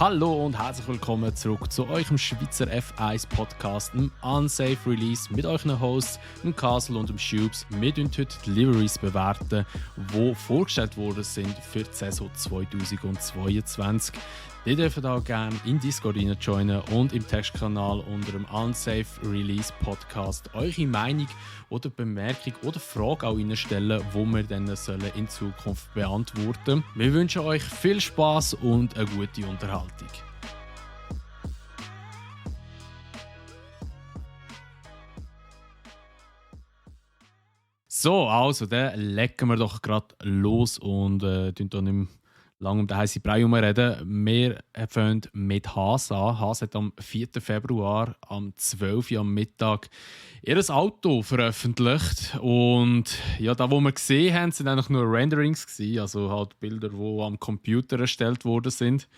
Hallo und herzlich willkommen zurück zu eurem Schweizer F1 Podcast, dem Unsafe Release mit euren Hosts, dem Castle und dem Schubs. Wir bewerten heute die Liveries, die vorgestellt worden sind für die Saison 2022. Ihr dürft auch gerne in Discord joinen und im Textkanal unter dem Unsafe Release Podcast eure Meinung oder Bemerkung oder Frage auch reinstellen, die wir dann in Zukunft beantworten sollen. Wir wünschen euch viel Spaß und eine gute Unterhaltung. So, also dann legen wir doch gerade los und nicht mehr lange um den heißen Brei herumreden. Wir fangen mit Haas an. Haas hat am 4. Februar am 12. Uhr am Mittag ihr Auto veröffentlicht. Und ja, da, wo wir gesehen haben, sind eigentlich nur Renderings gewesen, also halt Bilder, die am Computer erstellt worden sind.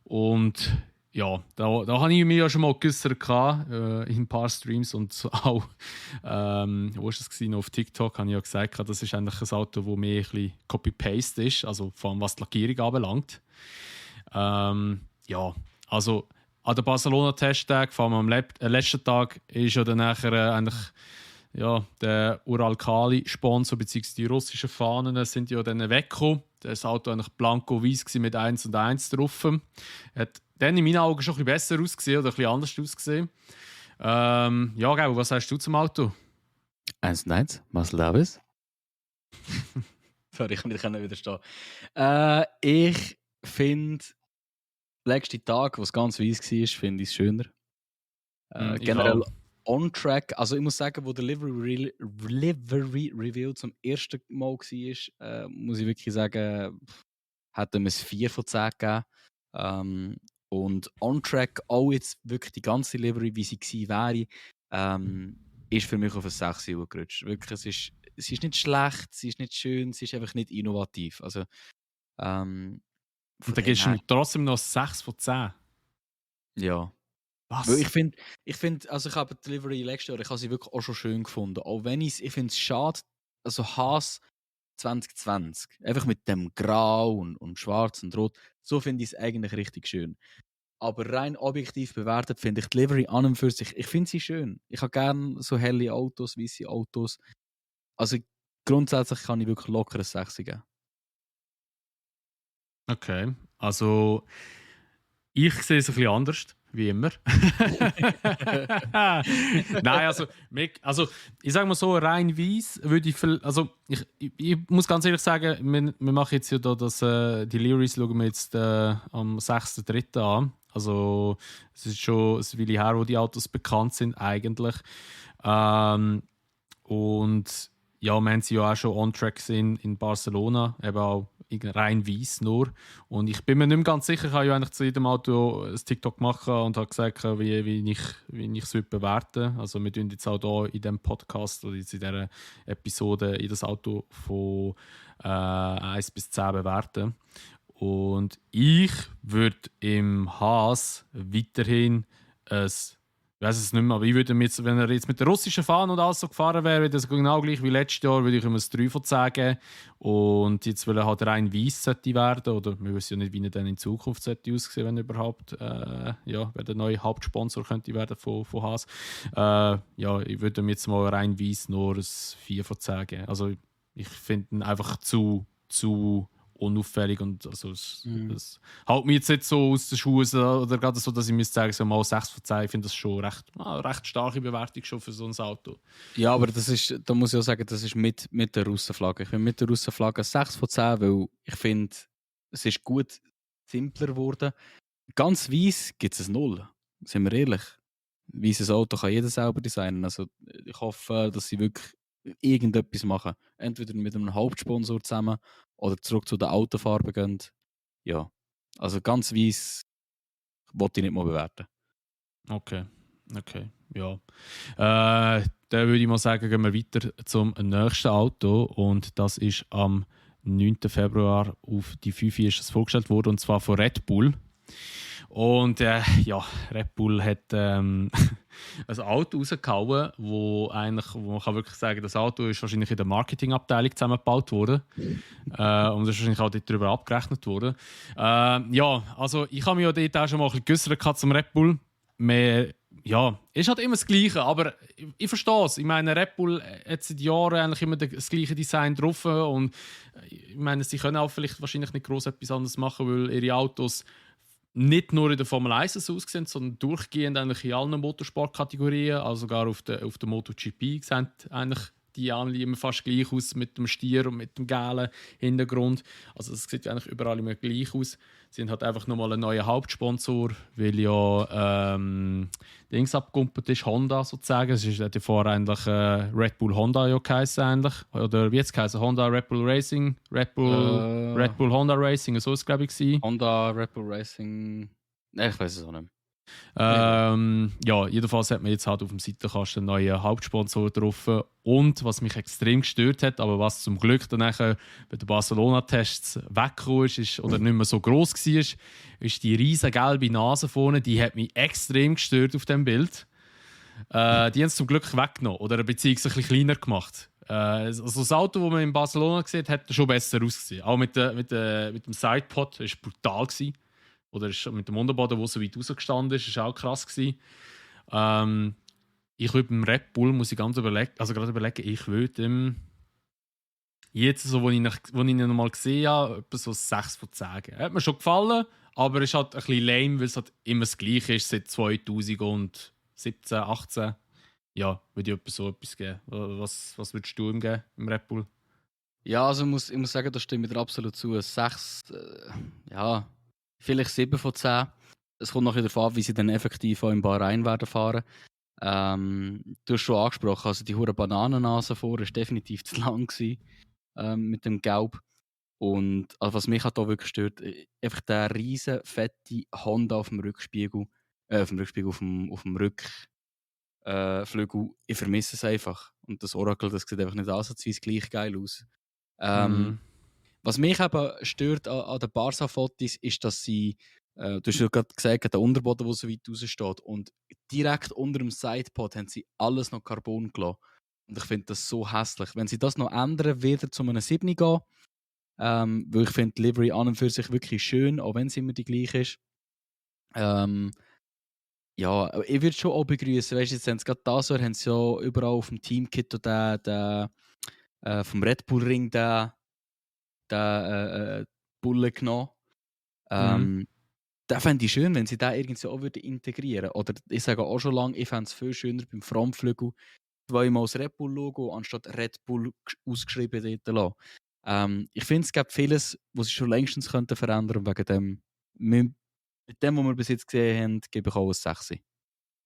Und ja, da habe ich mich ja schon mal geäussert in ein paar Streams und auch, wo war das gewesen? Auf TikTok habe ich ja gesagt, das ist eigentlich ein Auto, das mehr ein bisschen Copy-Paste ist, also vor allem was die Lackierung anbelangt. Ja, also an der Barcelona-Testtag, vor allem am letzten Tag, ist ja dann nachher eigentlich der Uralkali-Sponsor bzw. die russischen Fahnen sind ja dann weggekommen. Das Auto war eigentlich blanko-weiß mit 1 und 1 drauf. Hat dann in meinen Augen schon ein bisschen besser ausgesehen oder ein bisschen anders ausgesehen. Ja, Gabo, was sagst du zum Auto? 1 und 1, Marcel Davis. Sorry, ich kann nicht widerstehen. Ich finde, der letzte Tag, wo es ganz weiss war, finde ich es schöner. Generell on-track, also ich muss sagen, wo der Livery Reveal zum ersten Mal war, muss ich wirklich sagen, hat ihm ein 4 von 10 gegeben. Und on-track auch jetzt wirklich die ganze Livery, wie sie gewesen wäre, ist für mich auf ein 6 gerutscht. Wirklich, es ist nicht schlecht, sie ist nicht schön, sie ist einfach nicht innovativ. Also, und da gibst du trotzdem noch 6 von 10? Ja. Was? Weil ich finde, also ich habe die Delivery letztes Jahr, ich habe sie wirklich auch schon schön gefunden. Auch wenn ich finde es schade, also Haas 2020, einfach mit dem Grau und Schwarz und Rot, so finde ich es eigentlich richtig schön. Aber rein objektiv bewertet finde ich die Livery an und für sich, ich finde sie schön. Ich habe gerne so helle Autos, weiße Autos. Also grundsätzlich kann ich wirklich locker ein 6 geben. Okay, also ich sehe es ein bisschen anders. Wie immer. Nein, also ich sage mal so, rein weiss würde ich muss ganz ehrlich sagen, wir machen jetzt ja da die Liveries schauen wir jetzt am 6.3. an. Also es ist schon ein Weile her, wo die Autos bekannt sind eigentlich. Und ja, wir haben sie ja auch schon on-track in Barcelona, eben auch rein weiss nur. Und ich bin mir nicht mehr ganz sicher, ich habe ja eigentlich zu jedem Auto ein TikTok gemacht und habe gesagt, wie ich es bewerten würde. Also wir tun jetzt auch hier in diesem Podcast oder jetzt in dieser Episode in das Auto von 1 bis 10 bewerten. Und ich würde im Haas weiterhin ich weiß es nicht mehr, aber ich würde jetzt, wenn er jetzt mit der russischen Fahne und alles so gefahren wäre, wäre das genau gleich wie letztes Jahr, würde ich ihm ein 3 von 10 geben. Und jetzt, weil er halt rein weiss werden, oder wir wissen ja nicht, wie er dann in Zukunft aussehen, wenn überhaupt, wer der neue Hauptsponsor könnte werden von Haas. Ich würde ihm jetzt mal rein weiss nur ein 4 von 10 geben. Also ich finde ihn einfach zu unauffällig und also das hält mich jetzt nicht so aus den Schuhen oder gerade so, dass ich müsste sagen, so mal 6 von 10, ich finde das schon recht starke Bewertung schon für so ein Auto. Ja, aber da muss ich auch sagen, das ist mit der Russenflagge. Ich finde mit der Russenflagge 6 von 10, weil ich finde, es ist gut simpler geworden. Ganz weiss gibt es ein 0, sind wir ehrlich. Weisses Auto kann jeder selber designen. Also ich hoffe, dass sie wirklich irgendetwas machen. Entweder mit einem Hauptsponsor zusammen oder zurück zu den Autofarben gehen. Ja, also ganz weiss wollte ich nicht mal bewerten. Okay, ja. Dann würde ich mal sagen, gehen wir weiter zum nächsten Auto und das ist am 9. Februar auf die 5 ist es vorgestellt worden und zwar von Red Bull. Und ja, Red Bull hat ein Auto rausgehauen, wo man kann wirklich sagen, das Auto ist wahrscheinlich in der Marketingabteilung zusammengebaut worden. Und das ist wahrscheinlich auch dort darüber abgerechnet worden. Ja, also ich habe mich ja dort auch schon mal ein bisschen geäussert zum Red Bull. Ja, ist halt immer das Gleiche, aber ich verstehe es. Ich meine, Red Bull hat seit Jahren eigentlich immer das gleiche Design drauf und ich meine, sie können auch vielleicht wahrscheinlich nicht groß etwas anderes machen, weil ihre Autos nicht nur in der Formel 1 so aussehen, sondern durchgehend eigentlich in allen Motorsportkategorien, also sogar auf der MotoGP sehen eigentlich die Anliegen fast gleich aus mit dem Stier und mit dem gelben Hintergrund. Also es sieht eigentlich überall immer gleich aus. Sie haben halt einfach nochmal einen neuen Hauptsponsor, weil ja Dings abgekumpelt ist, Honda sozusagen. Es ist ja vorher eigentlich Red Bull Honda ja geheißen eigentlich. Oder wie jetzt geheißen? Honda Red Bull Racing, Red Bull Honda Racing, so ist es glaube ich gewesen. Honda Red Bull Racing. Nein, ich weiß es auch nicht. Ja, jedenfalls hat man jetzt halt auf dem Seitenkasten einen neuen Hauptsponsor drauf. Und was mich extrem gestört hat, aber was zum Glück dann nachher bei den Barcelona-Tests weggekommen ist oder nicht mehr so gross war, ist die riesen gelbe Nase vorne, die hat mich extrem gestört auf dem Bild. Die haben es zum Glück weggenommen oder beziehungsweise ein bisschen kleiner gemacht. Also das Auto, das man in Barcelona gesehen hat, hat schon besser ausgesehen. Auch mit dem Sidepod, das war brutal gewesen. Oder mit dem Unterboden, der so weit rausgestanden ist, war auch krass gewesen. Ich würde beim Red Bull, muss ich ganz überlegen, ich würde jetzt, so, wo ich ihn noch mal gesehen habe, etwa so 6 von 10 geben. Hat mir schon gefallen, aber es ist halt ein bisschen lame, weil es halt immer das Gleiche ist seit 2017, 18. Ja, würde ich etwas geben. Was würdest du ihm geben, im Red Bull? Ja, also ich muss sagen, da stimme ich dir absolut zu. 6, ja, vielleicht 7 von 10. Es kommt noch darauf an, wie sie dann effektiv auch im Bahrain werden fahren. Du hast schon angesprochen, also die hure Bananennase vorne war definitiv zu lang gewesen, mit dem Gelb. Und also was mich halt da wirklich stört, einfach der riesen fette Honda auf dem Rückspiegel, auf dem Rückflügel. Ich vermisse es einfach. Und das Oracle, das sieht einfach nicht ansatzweise gleich geil aus. Was mich eben stört an den Barca-Fotos, ist, dass sie, du hast ja gerade gesagt, der Unterboden, der so weit raussteht, und direkt unter dem Sidepod haben sie alles noch Carbon gelassen. Und ich finde das so hässlich. Wenn sie das noch ändern, wieder zu einem 7 gehen, weil ich finde die Livery an und für sich wirklich schön, auch wenn es immer die gleiche ist. Ja, aber ich würde schon auch begrüßen, weißt du, jetzt haben sie gerade das Jahr, haben sie ja überall auf dem Teamkit den vom Red Bull Ring den Bullen genommen. Den fände ich schön, wenn sie den irgendwie auch integrieren würden. Oder ich sage auch schon lange, ich fände es viel schöner beim Frontflügel zweimal das Red Bull-Logo anstatt Red Bull ausgeschrieben dort lassen. Ich finde, es gibt vieles, was sie schon längstens könnten verändern. Wegen dem, mit dem, was wir bis jetzt gesehen haben, gebe ich auch ein 6.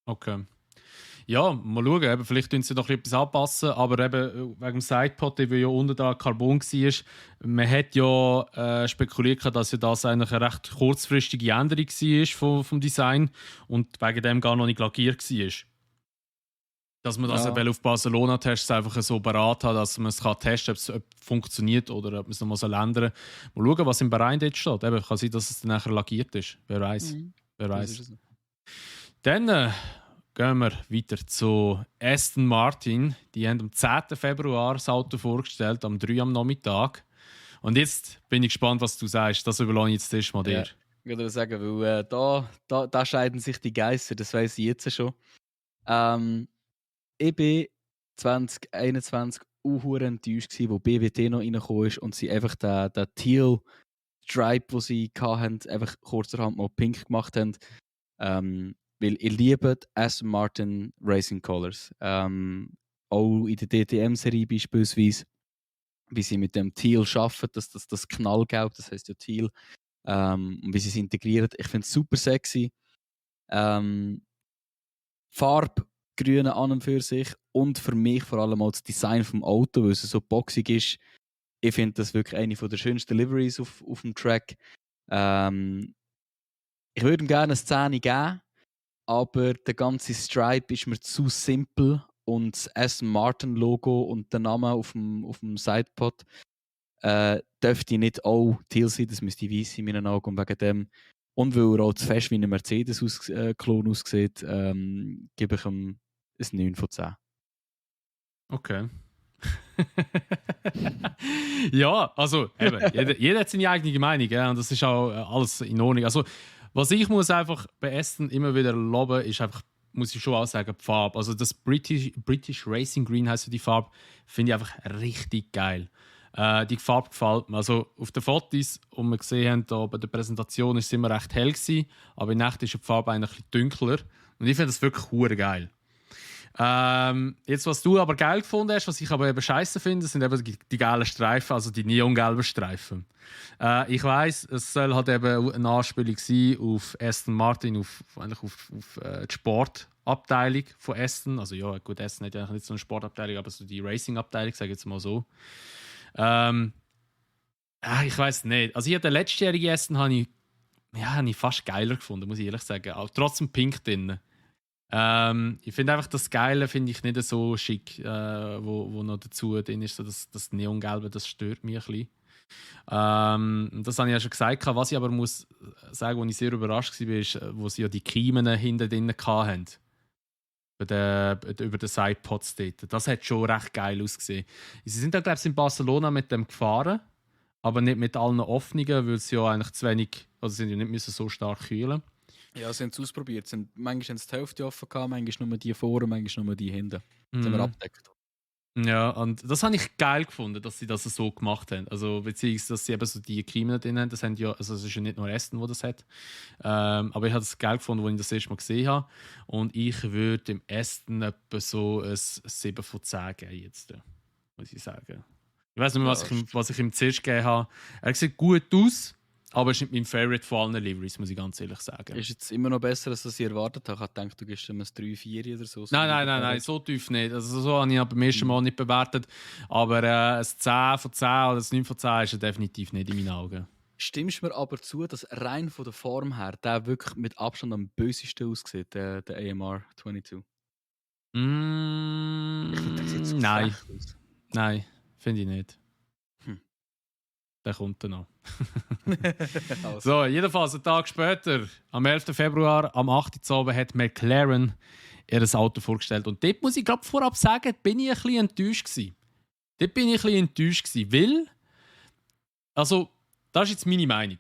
Okay. Ja, mal schauen. Eben, vielleicht tun sie noch etwas anpassen, aber eben wegen dem Sidepod, der ja unten da Carbon war, man hat ja spekuliert, dass ja das eigentlich eine recht kurzfristige Änderung war vom Design und wegen dem gar noch nicht lackiert war. Dass man das auf Barcelona-Tests einfach so parat hat, dass man es testen kann, ob es funktioniert oder ob man es noch mal ändern soll. Mal schauen, was im Bahrain dort steht. Eben, kann sein, dass es dann nachher lackiert ist. Wer weiß. Wer weiß. Dann gehen wir weiter zu Aston Martin. Die haben am 10. Februar das Auto vorgestellt, am 3 am Nachmittag. Und jetzt bin ich gespannt, was du sagst. Das überlasse ich jetzt erstmal dir. Ich würde sagen, weil da scheiden sich die Geister, das weiss ich jetzt schon. Ich war 2021 auch enttäuscht, wo BWT noch reingekommen ist und sie einfach den Teal Stripe, den sie hatten, einfach kurzerhand mal pink gemacht haben. Weil ich liebe die Aston Martin Racing Colors. Auch in der DTM-Serie beispielsweise, wie sie mit dem Teal arbeiten, das Knallgelb, das heisst ja Teal, und wie sie es integrieren. Ich finde es super sexy. Farbgrün an und für sich und für mich vor allem auch das Design vom Auto, weil es so boxig ist. Ich finde das wirklich eine der schönsten Liveries auf dem Track. Ich würde ihm gerne eine 10 geben, aber der ganze Stripe ist mir zu simpel und das Aston Martin Logo und der Name auf dem Sidepod dürfte nicht auch teal sein, das müsste weiß sein in meinen Augen und wegen dem Und weil er auch zu fest wie ein Mercedes-Klon aussieht, gebe ich ihm ein 9 von 10. Okay. Ja, also eben, jeder hat seine eigene Meinung, ja, und das ist auch alles in Ordnung. Also, was ich muss einfach bei Aston immer wieder loben, ist einfach, muss ich schon auch sagen, die Farbe. Also das British Racing Green heisst ja die Farbe, finde ich einfach richtig geil. Die Farbe gefällt mir. Also auf den Fotos, die wir gesehen haben, da bei der Präsentation, ist es immer recht hell gewesen, aber in Nacht ist die Farbe eigentlich ein bisschen dunkler. Und ich finde das wirklich hure geil. Jetzt, was du aber geil gefunden hast, was ich aber eben scheiße finde, sind eben die gelben Streifen, also die neongelben Streifen. Ich weiss, es soll halt eben eine Anspielung sein auf Aston Martin, eigentlich auf die Sportabteilung von Aston. Also ja, gut, Aston hat ja nicht so eine Sportabteilung, aber so die Racing-Abteilung, sage ich jetzt mal so. Ich weiß nicht. Also ich den letztjährigen Aston habe ich fast geiler gefunden, muss ich ehrlich sagen. Auch trotzdem pink drin. Ich finde einfach das Geile finde ich nicht so schick, wo noch dazu drin ist, so das Neongelbe, das stört mich ein bisschen. Das habe ich ja schon gesagt. Was ich aber muss sagen, wo ich sehr überrascht war, ist, wo sie ja die Kiemen hinten drin hatten. Über den Sidepods dort. Das hat schon recht geil ausgesehen. Sie sind da, glaube ich, in Barcelona mit dem gefahren, aber nicht mit allen Öffnungen, weil sie ja eigentlich zu wenig, also sind ja nicht müssen so stark kühlen. Ja, sie haben es ausprobiert. Manchmal haben sie die Hälfte offen gehabt, manchmal nur die vorne, manchmal nur die hinten. Das haben wir abgedeckt. Ja, und das habe ich geil gefunden, dass sie das so gemacht haben. Also, beziehungsweise, dass sie eben so die Kiemen drin haben. Das haben ja, also es ist ja nicht nur Aston, wo das hat. Aber ich habe es geil gefunden, als ich das erste Mal gesehen habe. Und ich würde dem Aston etwa so ein 7 von 10 geben, jetzt, muss ich sagen. Ich weiß nicht mehr, was ich ihm zuerst gegeben habe. Er sieht gut aus. Aber es ist nicht mein Favorite von allen Liveries, muss ich ganz ehrlich sagen. Ist jetzt immer noch besser, als ich erwartet habe. Ich habe gedacht, du gibst ihm ein 3-4 oder so. Nein, so tief nicht. Also so habe ich beim ersten Mal nicht bewertet. Aber ein 10 von 10 oder ein 9 von 10 ist er definitiv nicht in meinen Augen. Stimmst du mir aber zu, dass rein von der Form her der wirklich mit Abstand am bösesten aussieht, der AMR 22? Ich finde, der sieht so nein. schlecht aus. Nein, finde ich nicht. Der kommt dann noch. Also. So, jedenfalls einen Tag später, am 11. Februar, am 8. Uhr, hat McLaren ihr Auto vorgestellt. Und dort muss ich gerade vorab sagen, bin ich ein bisschen enttäuscht gewesen. Weil, also, das ist jetzt meine Meinung.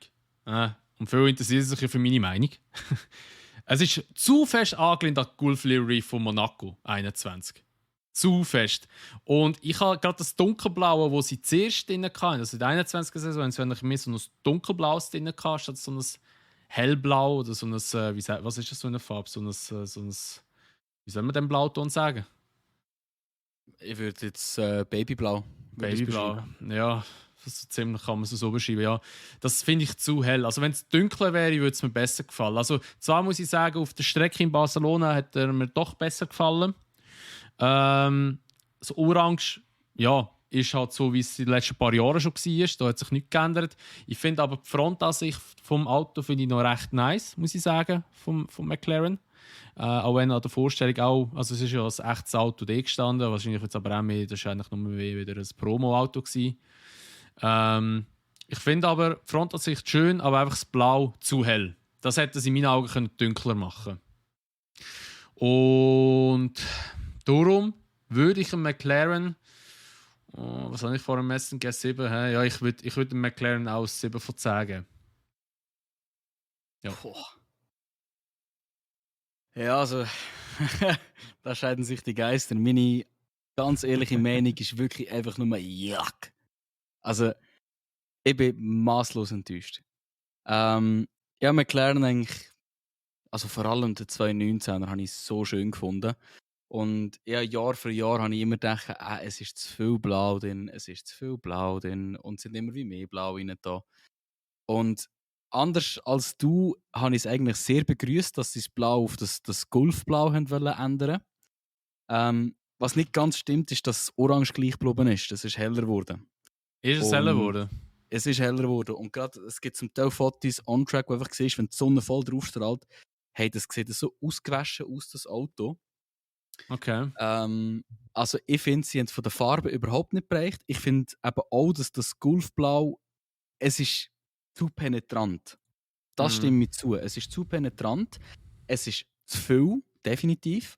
Und viele interessieren sich ja für meine Meinung. Es ist zu fest angelehnt an die Gulf Livery von Monaco 21. Zu fest. Und ich habe gerade das Dunkelblaue, das sie zuerst drin hatten, also in der 21. Saison, haben sie mehr so ein Dunkelblaues drin gehabt, statt so ein Hellblau oder so ein, was ist das so eine Farbe? So ein, wie soll man den Blauton sagen? Ich würde jetzt Babyblau. Babyblau, ja. So ziemlich kann man es so beschreiben, ja. Das finde ich zu hell. Also wenn es dunkler wäre, würde es mir besser gefallen. Also zwar muss ich sagen, auf der Strecke in Barcelona hat er mir doch besser gefallen. Das Orange, ja, ist halt so, wie es in den letzten paar Jahren schon war. Da hat sich nichts geändert. Ich finde aber die Frontansicht vom Auto finde ich noch recht nice, muss ich sagen, vom McLaren. Auch wenn an der Vorstellung auch, also es ist ja ein echtes Auto da gestanden, wahrscheinlich jetzt aber auch mehr, das war eigentlich nur wieder ein Promo-Auto gewesen. Ich finde aber die Frontansicht schön, aber einfach das Blau zu hell. Das hätte es in meinen Augen dunkler machen können. Und darum würde ich einem McLaren, was habe ich vor dem Messen gegeben? 7? Ja, ich würde dem McLaren auch 7 von 10 geben. Ja. Boah. Ja, also, da scheiden sich die Geister. Meine ganz ehrliche Meinung ist wirklich einfach nur Jack. Also, ich bin maßlos enttäuscht. Ja, McLaren eigentlich, also vor allem der 2019er habe ich so schön gefunden. Und ja, Jahr für Jahr habe ich immer gedacht, es ist zu viel Blau drin, und es sind immer wie mehr Blau rein da. Und anders als du habe ich es eigentlich sehr begrüßt, dass sie das Blau auf das Golfblau haben ändern. Was nicht ganz stimmt, ist, dass das Orange gleich geblieben ist. Das ist heller geworden. Ist es heller geworden? Es ist heller geworden. Und gerade, es gibt zum Teil Fotos on-track, wo einfach siehst, wenn die Sonne voll drauf strahlt, hey, das sieht so ausgewaschen aus, das Auto. Okay. Also ich finde, sie haben es von der Farbe überhaupt nicht bereicht. Ich finde eben auch, dass das Golfblau, es ist zu penetrant. Das stimmt mir zu. Es ist zu penetrant, es ist zu viel, definitiv.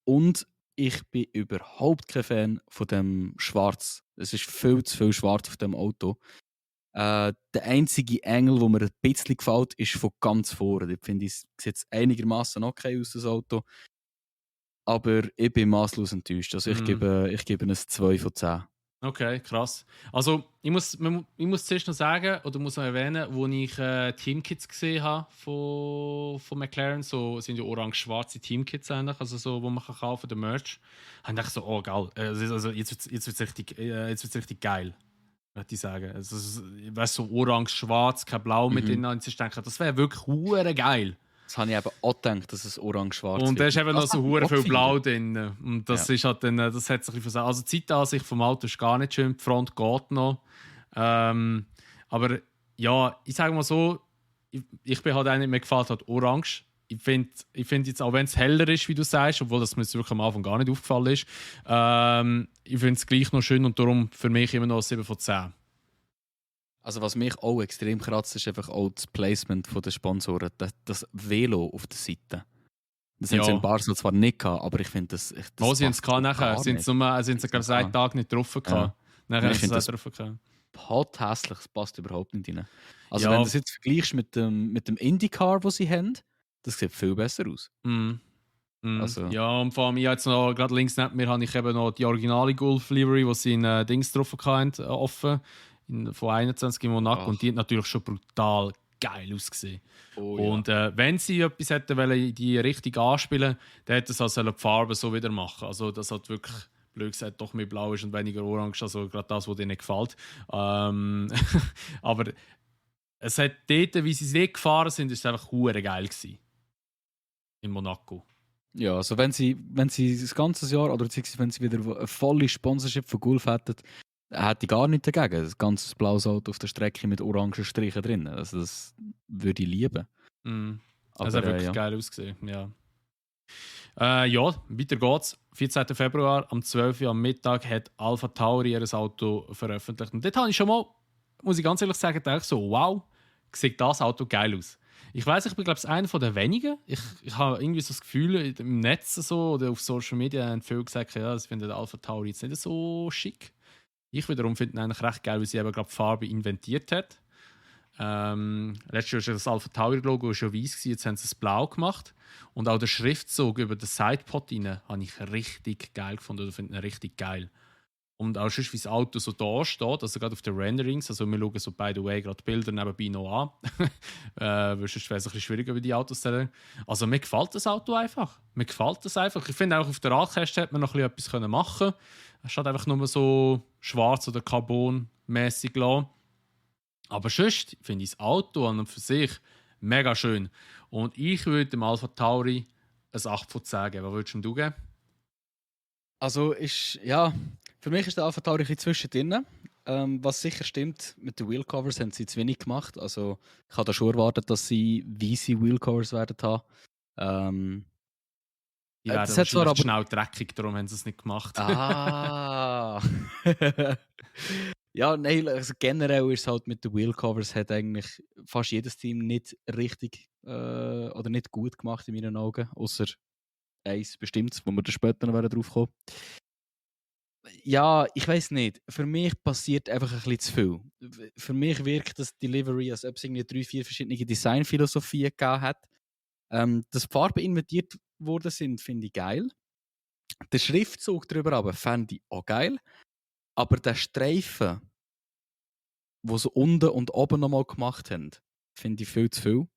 Und ich bin überhaupt kein Fan von dem Schwarz. Es ist viel zu viel Schwarz auf dem Auto. Der einzige Engel, der mir ein bisschen gefällt, ist von ganz vorne. Dort finde ich, sieht es einigermaßen okay aus, das Auto. Aber ich bin maßlos enttäuscht. Also ich gebe ein 2 von 10. Okay, krass. Also ich muss zuerst noch sagen, oder muss noch erwähnen, wo ich Teamkits gesehen habe von McLaren, so sind ja orange-schwarze Teamkits eigentlich, also so, wo man kann kaufen, der Merch. Habe ich so, oh geil, also jetzt wird's richtig geil, würde ich sagen. Also, weißt so orange-schwarz, kein Blau mit drin. Und ich denke, das wäre wirklich hure geil. Das habe ich eben auch gedacht, dass es orange-schwarz Und da ist eben noch Das so hat mich hure auch viel gefallen. Blau drin. Und das ist halt dann, das hat sich ein bisschen versagt. Also die Zeitansicht vom Auto ist gar nicht schön, die Front geht noch. Aber ja, ich sage mal so, ich bin halt einer, mir gefällt halt orange. Ich finde jetzt, auch wenn es heller ist, wie du sagst, obwohl das mir jetzt wirklich am Anfang gar nicht aufgefallen ist, ich finde es gleich noch schön und darum für mich immer noch 7 von 10. Also was mich auch extrem kratzt, ist einfach auch das Placement der Sponsoren. Das Velo auf der Seite. Das haben sie in Basel zwar nicht gehabt, aber ich finde das Wo sie es passt nachher? Sind sie gerade seit Tagen nicht drauf gehabt? Ja. Nachher Ich haben sie finde es drauf gehabt. Hässlich, das passt überhaupt nicht rein. Also Ja. wenn du das jetzt vergleichst mit dem IndyCar, das sie haben, das sieht viel besser aus. Also. Ja, und vor allem jetzt noch, gerade links neben mir habe ich eben noch die originale Golf Livery, wo sie in Dings drauf hatten, offen, von 21 in Monaco. Und die hat natürlich schon brutal geil ausgesehen. Oh, und wenn sie etwas hätten wollen, in die Richtung anspielen, dann hätten sie also die Farbe so wieder machen. Also das hat wirklich, blöd gesagt, doch mehr blau ist und weniger orange, also gerade das, was dir nicht gefällt. Aber es hat dort, wie sie es gefahren sind, ist es einfach hure geil gewesen. In Monaco. Ja, also wenn sie das ganze Jahr oder wenn sie wieder eine volle Sponsorship von Gulf hätten, hätte ich gar nichts dagegen. Ein ganzes blaues Auto auf der Strecke mit orangen Strichen drin. Also das würde ich lieben. Das hat wirklich geil ausgesehen, ja. Weiter geht's. 14. Februar, am 12 Uhr am Mittag, hat Alpha Tauri ihr Auto veröffentlicht. Und dort habe ich schon mal, muss ich ganz ehrlich sagen, gedacht so, wow, sieht das Auto geil aus. Ich weiß, ich bin glaube ich einer der wenigen. Ich habe irgendwie so das Gefühl, im Netz so oder auf Social Media haben viele gesagt, ja, das findet Alpha Tauri jetzt nicht so schick. Ich wiederum finde ihn eigentlich recht geil, weil sie eben gerade die Farbe inventiert hat. Letztes Jahr war das Alpha Tauri-Logo schon weiß, jetzt haben sie es blau gemacht. Und auch der Schriftzug über den Sidepod rein habe ich richtig geil gefunden, oder finde ihn richtig geil. Und auch schon, wie das Auto so da steht, also gerade auf den Renderings, also wir schauen so, by the way, gerade die Bilder nebenbei noch an, weil sonst wäre es ein bisschen schwieriger, wie die Autos zu sehen. Also mir gefällt das Auto einfach. Ich finde auch auf der Radkäste hätte man noch etwas machen können. Statt einfach nur so schwarz oder Carbon-mäßig lassen. Aber sonst finde ich das Auto an und für sich mega schön. Und ich würde dem Alpha Tauri ein 8 von 10 geben. Was würdest du geben? Also für mich ist der Alpha Tauri ein bisschen zwischendrin. Was sicher stimmt, mit den Wheelcovers haben sie zu wenig gemacht. Also ich habe da schon erwartet, dass sie weiße Wheelcovers werden haben. Die werden das hat zwar aber schnell dreckig, darum haben sie es nicht gemacht. Ah. Ja, nein, also generell ist es halt mit den Wheelcovers hat eigentlich fast jedes Team nicht richtig oder nicht gut gemacht in meinen Augen, außer eins bestimmtes, wo wir dann später noch drauf kommen. Ja, ich weiß nicht. Für mich passiert einfach ein bisschen zu viel. Für mich wirkt das Delivery, als ob es irgendwie 3-4 verschiedene Designphilosophien gegeben hat. Dass die Farben inventiert worden sind, finde ich geil. Der Schriftzug darüber aber fände ich auch geil. Aber der Streifen, den sie unten und oben nochmal gemacht haben, finde ich viel zu viel.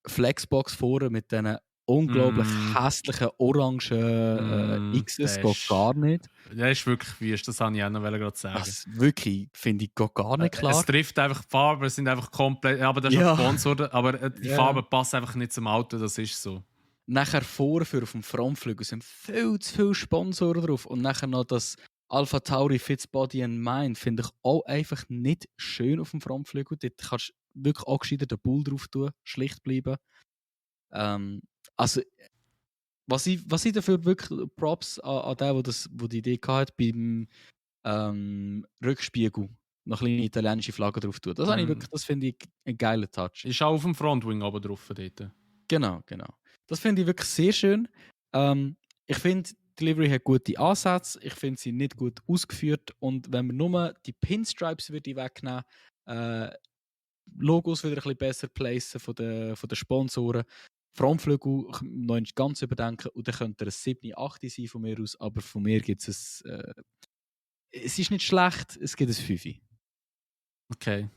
Flexbox vorne mit diesen unglaublich hässlichen orangen X's geht gar nicht. Das ist wirklich wüst, das wollte ich auch noch gerade sagen. Das wirklich, finde ich, geht gar nicht klar. Es trifft einfach, die Farben sind einfach komplett, aber das ist auch Sponsor, aber die Farben passen einfach nicht zum Auto, das ist so. Nachher vorführen auf dem Frontflügel sind viel zu viele Sponsoren drauf und nachher noch das Alpha Tauri Fits Body and Mind finde ich auch einfach nicht schön auf dem Frontflügel. Dort kannst du wirklich auch gescheiter den Bull drauf tun, schlicht bleiben. Also, was ich dafür wirklich Props an den, wo die Idee hatte, beim Rückspiegel noch eine kleine italienische Flagge drauf tun. Das, das finde ich ein geiler Touch. Ist auch auf dem Frontwing aber drauf dort. Genau. Das finde ich wirklich sehr schön. Ich finde, die Delivery hat gute Ansätze. Ich finde sie nicht gut ausgeführt. Und wenn man nur die Pinstripes würde wegnehmen, Logos wieder ein bisschen besser placen von den Sponsoren, Frontflügel noch ganz überdenken und dann könnte er ein 7, 8 sein von mir aus, aber von mir gibt es es ist nicht schlecht, es gibt ein 5. Okay.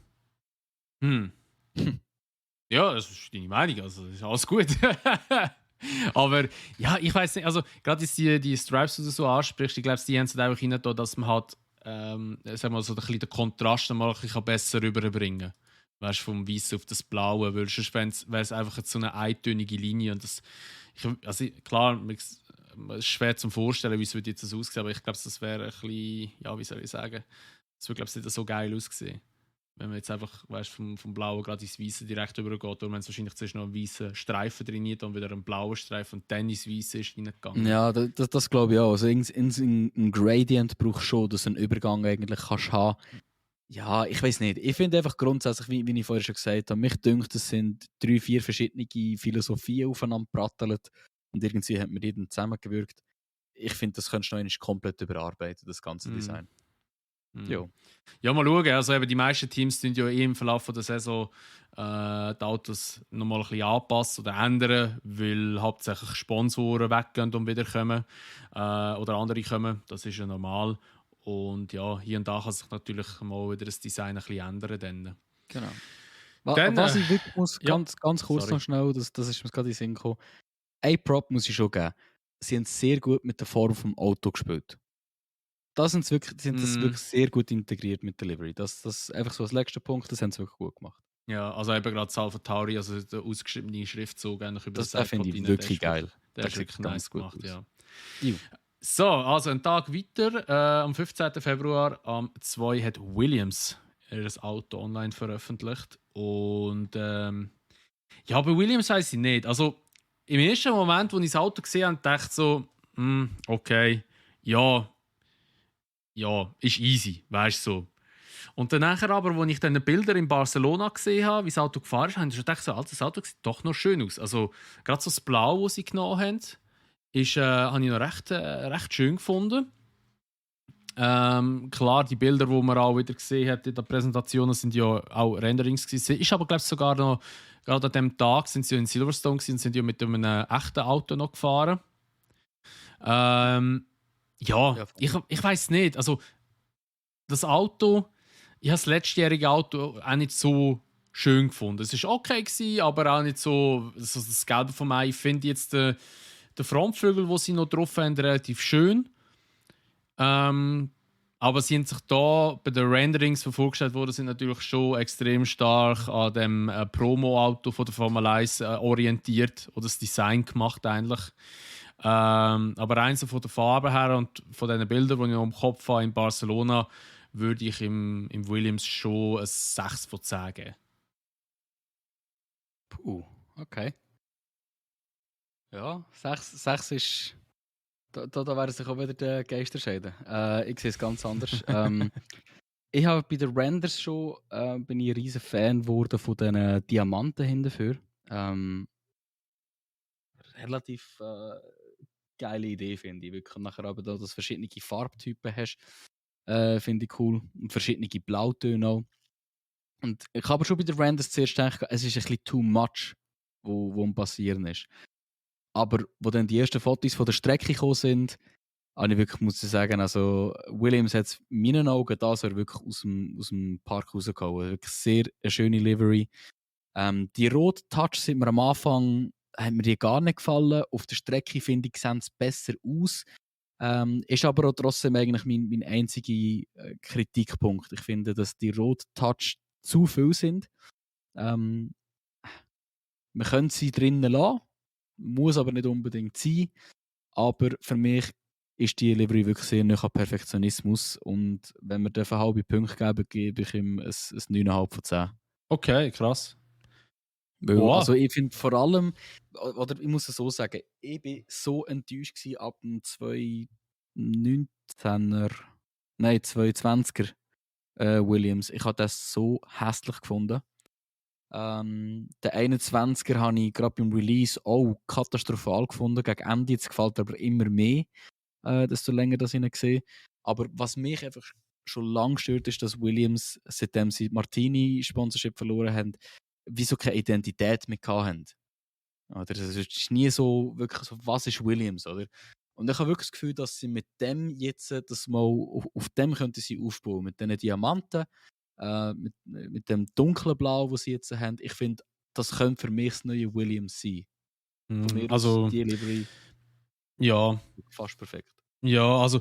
Ja, das ist deine Meinung, also ist alles gut. Aber ja, ich weiß nicht, also gerade die Stripes, die du so ansprichst, ich glaube, die haben es einfach rein, dass man halt, sagen wir mal, so den Kontrast mal ein bisschen besser rüberbringen kann. Weißt du, vom Weißen auf das Blaue, weil sonst wäre es einfach jetzt so eine eintönige Linie. Und das, klar, es ist schwer zu vorstellen, wie es jetzt aussehen, aber ich glaube, das wäre ein bisschen, ja, wie soll ich sagen, das würde, glaube ich, nicht so geil aussehen. Wenn man jetzt einfach, weißt, vom Blauen gerade ins Weiße direkt übergeht, oder wenn es wahrscheinlich zuerst noch einen weißen Streifen trainiert und wieder einen blauen Streifen und dann ins Weiße ist reingegangen. Ja, das glaube ich auch. Also ein Gradient braucht schon, dass du einen Übergang eigentlich kannst haben. Ja, ich weiß nicht. Ich finde einfach grundsätzlich, wie ich vorher schon gesagt habe, mich dünkt, es sind 3, 4 verschiedene Philosophien aufeinander geprattelt und irgendwie hat man jeden zusammengewirkt. Ich finde, das könntest du noch einmal komplett überarbeiten, das ganze Design. Jo. Ja, mal schauen. Also eben die meisten Teams tun ja im Verlauf der Saison die Autos nochmal ein bisschen anpassen oder ändern, weil hauptsächlich Sponsoren weggehen und wieder kommen oder andere kommen. Das ist ja normal. Und ja, hier und da kann sich natürlich mal wieder das Design ein bisschen ändern. Dann. Genau. Was ich wirklich muss, ganz kurz noch schnell, das ist mir gerade in den Sinn gekommen. Ein Prop muss ich schon geben. Sie haben sehr gut mit der Form vom Auto gespielt. Das sind wirklich sehr gut integriert mit Delivery. Das einfach so als letzter Punkt, das haben sie wirklich gut gemacht. Ja, also eben gerade Alpha Tauri, also der ausgeschriebene Schriftzug eigentlich über das finde ich wirklich geil. Der ist wirklich nice gemacht, ja. Juh. So, also einen Tag weiter, am 15. Februar am 2 hat Williams ihr Auto online veröffentlicht. Und ja, bei Williams weiß ich nicht. Also im ersten Moment, als ich das Auto gesehen habe, dachte ich so, okay, ja, ist easy, weißt du so. Und dann nachher aber, als ich dann Bilder in Barcelona gesehen habe, wie das Auto gefahren ist, habe ich gedacht, so, das Auto sieht doch noch schön aus. Also gerade so das Blau, das sie genommen haben, habe ich noch recht schön gefunden. Klar, die Bilder, die man auch wieder gesehen hat in der Präsentation, sind ja auch Renderings gewesen. Ist aber, glaube ich, sogar noch, gerade an dem Tag sind sie ja in Silverstone gewesen, sind ja mit einem echten Auto noch gefahren. Ja, ich weiß nicht. Also, das Auto, ich habe das letztjährige Auto auch nicht so schön gefunden. Es war okay gewesen, aber auch nicht so das Gelbe vom Ei. Ich finde jetzt den Frontflügel, den sie noch drauf haben, relativ schön. Aber sie haben sich da bei den Renderings, die vorgestellt wurden, sind natürlich schon extrem stark an dem Promo-Auto von der Formel 1 orientiert oder das Design gemacht eigentlich. Aber rein so von der Farbe her und von den Bildern, die ich noch im Kopf habe in Barcelona, würde ich im Williams schon ein 6 von 10 geben. Puh, okay. Ja, 6 ist... Da wären sich auch wieder die Geister scheiden. Ich sehe es ganz anders. Ich habe bei den Renders schon bin ich ein riesen Fan geworden von den Diamanten hinterher. Relativ geile Idee, finde ich. Wirklich nachher aber da, dass du verschiedene Farbtypen hast, finde ich cool. Und verschiedene Blautöne auch. Und ich habe schon bei den Renders zuerst gedacht, es ist ein bisschen too much, wo am Passieren ist. Aber wo dann die ersten Fotos von der Strecke gekommen sind, habe ich wirklich, muss ich sagen, also Williams hat es in meinen Augen wirklich aus dem Park rausgehauen. Wirklich sehr eine schöne Livery. Die roten Touch sind mir am Anfang haben mir die gar nicht gefallen. Auf der Strecke, finde ich, sehen sie besser aus. Ist aber auch trotzdem eigentlich mein einziger Kritikpunkt. Ich finde, dass die roten Touch zu viel sind. Man könnte sie drinnen lassen, muss aber nicht unbedingt sein. Aber für mich ist die Livery wirklich sehr nah an Perfektionismus. Und wenn wir dafür halbe Punkte geben, gebe ich ihm ein 9,5 von 10. Okay, krass. Weil, wow. Also ich finde vor allem, oder ich muss es so sagen, ich war so enttäuscht ab dem 2019er, nein, 2020er Williams. Ich habe das so hässlich gefunden. Der 21er habe ich gerade beim Release auch katastrophal gefunden. Gegen Ende jetzt gefällt er aber immer mehr, desto länger das ich ihn sehe. Aber was mich einfach schon lange stört, ist, dass Williams, seitdem sie die Martini-Sponsorship verloren haben, wieso keine Identität mehr hatten. Oder es ist nie so wirklich so, was ist Williams, oder? Und ich habe wirklich das Gefühl, dass sie mit dem jetzt, das mal auf dem könnten sie aufbauen, mit diesen Diamanten, mit dem dunklen Blau, das sie jetzt haben. Ich finde, das könnte für mich das neue Williams sein. Von mir aus Also, die Livery ja, fast perfekt. ja, also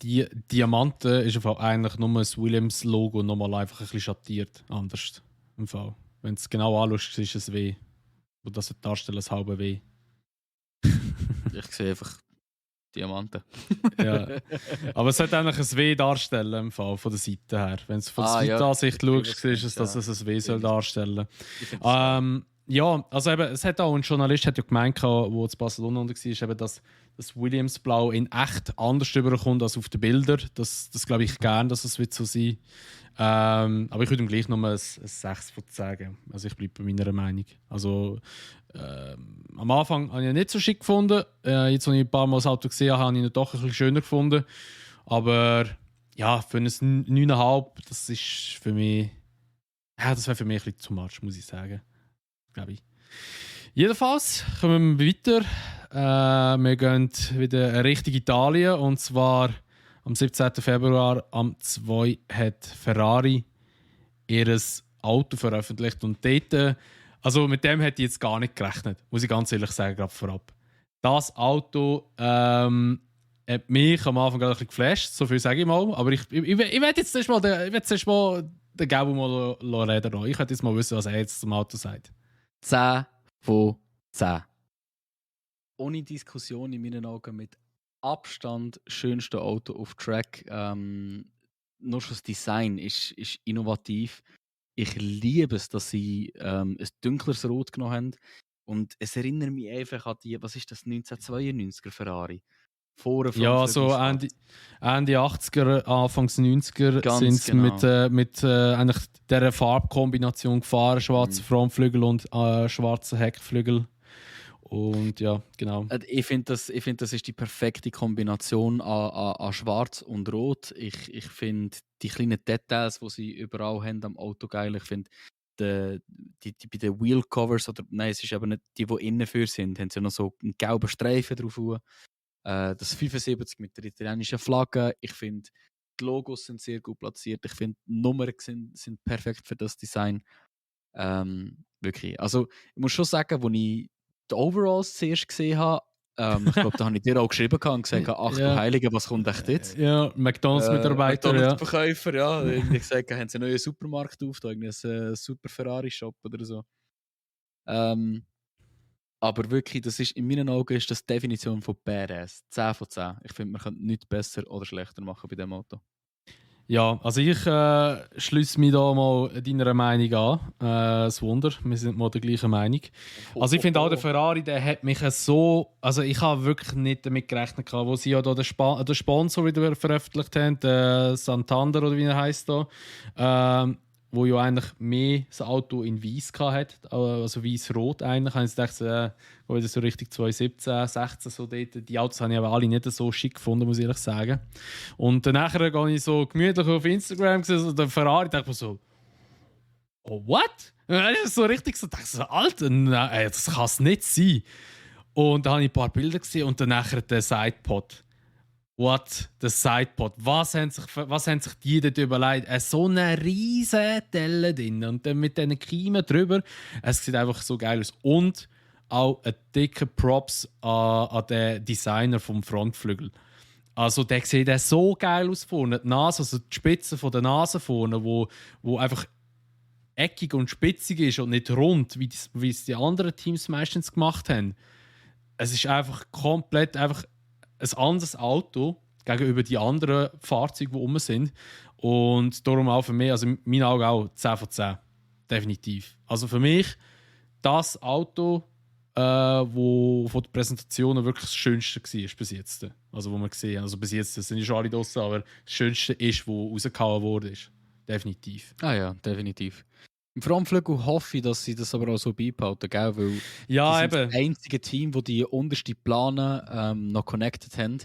die Diamanten ist einfach eigentlich nur das Williams-Logo nochmal einfach ein bisschen schattiert, anders im Fall. Wenn du es genau anschaust, ist es W. Und das darstellen das halbe W. Ich sehe einfach Diamanten. Ja. Aber es sollte eigentlich ein W darstellen im Fall von der Seite her. Wenn du von der ja, Seitenansicht ich schaust, siehst du, dass es ein W soll darstellen. Ich finde das Ja, also eben, es hat auch ein Journalist hat ja gemeint, der in Barcelona war, eben, dass das Williams Blau in echt anders rüberkommt als auf den Bildern. Das glaube ich gerne, dass es wird so sein. Aber ich würde ihm gleich nochmal ein 6 von 10 geben. Also ich bleibe bei meiner Meinung. Also am Anfang habe ich ihn nicht so schick gefunden. Jetzt, als ich ein paar Mal das Auto gesehen habe, habe ich ihn doch ein bisschen schöner gefunden. Aber ja, für ein 9,5, das ist für mich... Ja, das wäre für mich ein bisschen too much, muss ich sagen. Glaube ich. Jedenfalls kommen wir weiter. Wir gehen wieder Richtung Italien. Und zwar am 17. Februar am 2 hat Ferrari ihr Auto veröffentlicht. Und dort, also mit dem hätte ich jetzt gar nicht gerechnet, muss ich ganz ehrlich sagen, gerade vorab. Das Auto hat mich am Anfang gerade ein bisschen geflasht, so viel sage ich mal. Aber ich werde jetzt zuerst mal den Gabo mal reden lassen. Ich möchte jetzt mal wissen, was er jetzt zum Auto sagt. 10 von 10. Ohne Diskussion in meinen Augen mit Abstand schönste Auto auf Track. Nur schon das Design ist innovativ. Ich liebe es, dass sie ein dunkleres Rot genommen haben. Und es erinnert mich einfach an die, was ist das, 1992er Ferrari? Ja, so Ende 80er, Anfangs 90er Ganz sind sie genau. mit eigentlich dieser Farbkombination gefahren, schwarzer Frontflügel und schwarzer Heckflügel. Und ja, genau. Ich finde, das ist die perfekte Kombination an Schwarz und Rot. Ich finde die kleinen Details, die sie überall haben am Auto geil. Ich finde, die bei den Wheelcovers, oder nein, es ist aber nicht die innen für sind, haben sie noch so einen gelben Streifen drauf. Das 75 mit der italienischen Flagge. Ich finde, die Logos sind sehr gut platziert. Ich finde, die Nummern sind perfekt für das Design. Wirklich. Also, ich muss schon sagen, als ich die Overalls zuerst gesehen habe, ich glaube, da habe ich dir auch geschrieben und gesagt, ach du Heilige, was kommt echt jetzt? Ja, McDonalds-Mitarbeiter, McDonalds-Verkäufer, ja. Irgendwie gesagt, haben sie einen neuen Supermarkt auf, da irgendwie einen Super Ferrari-Shop oder so. Aber wirklich, das ist, in meinen Augen ist das die Definition von Badass. 10 von 10. Ich finde, man könnte nichts besser oder schlechter machen bei diesem Auto. Ja, also ich schließe mich da mal deiner Meinung an. Das Wunder, wir sind mal der gleichen Meinung. Also ich finde auch, der Ferrari, der hat mich so... Also ich habe wirklich nicht damit gerechnet, wo sie ja da den Sponsor wieder veröffentlicht haben, der Santander oder wie er heisst da, wo ja eigentlich mehr das Auto in weiß hat, also weiß-rot eigentlich. Ich dachte, wieder so richtig 2017, 16 so dort. Die Autos habe ich aber alle nicht so schick gefunden, muss ich ehrlich sagen. Und dann gehe ich so gemütlich auf Instagram gesehen, so der Ferrari, dachte mir so, oh what? Und dann ist so richtig so, dachte so, Alter, nein, das kann es nicht sein. Und dann habe ich ein paar Bilder gesehen und dann der Sidepod. What? Der Sidepod. Was haben sich die dort überlegt? So eine riesige Delle drin und dann mit diesen Kiemen drüber. Es sieht einfach so geil aus. Und auch ein dicker Props an den Designer vom Frontflügel. Also der sieht so geil aus vorne. Die Nase, also die Spitze von der Nase vorne, wo einfach eckig und spitzig ist und nicht rund, wie es die anderen Teams meistens gemacht haben. Es ist einfach komplett einfach ein anderes Auto gegenüber die anderen Fahrzeuge, die rum sind. Und darum auch für mich, also in meinen Augen auch 10 von 10. Definitiv. Also für mich das Auto, wo von den Präsentationen wirklich das Schönste war bis jetzt. Also wo wir gesehen haben. Also bis jetzt, das sind ja schon alle draussen, aber das Schönste ist, wo rausgehauen wurde. Definitiv. Ah ja, definitiv. Im Frontflügel hoffe ich, dass sie das aber auch so beibehalten, gell? Weil die Ja, sind das eben. einzige Team, das die unterste Plane noch connected haben.